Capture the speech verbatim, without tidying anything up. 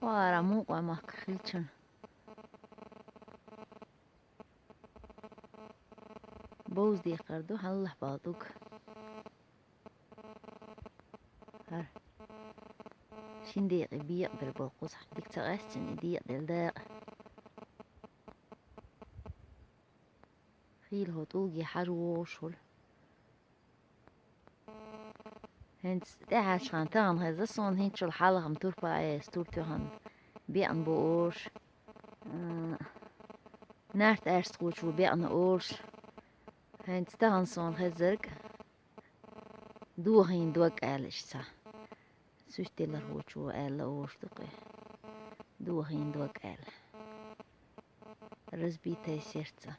Вара мукъа махка хилчана. Бовз декхар ду, хьаллах бала дуг. ХӀара. Шин декъе бекъа бер болу кхузахь. Дика ца къаьстина и декъа делла дакъа. Хийла хӀо тӀулге хьажа вогӀуш хуьлу. ХӀинца тӀаьхьарчу ханна тахана хеза суна хӀинцачул хьалха-м турпа а эца, тур тоьхна беана бу олуш. М, нарт аьрцахочо беана олуш. ХӀинца тахана суна хезарг дохийна дог аьлла иштта. Суьстеллархочо аьлла олуш ду-кх и. Дохийна дог аьлла. Разбитое сердце.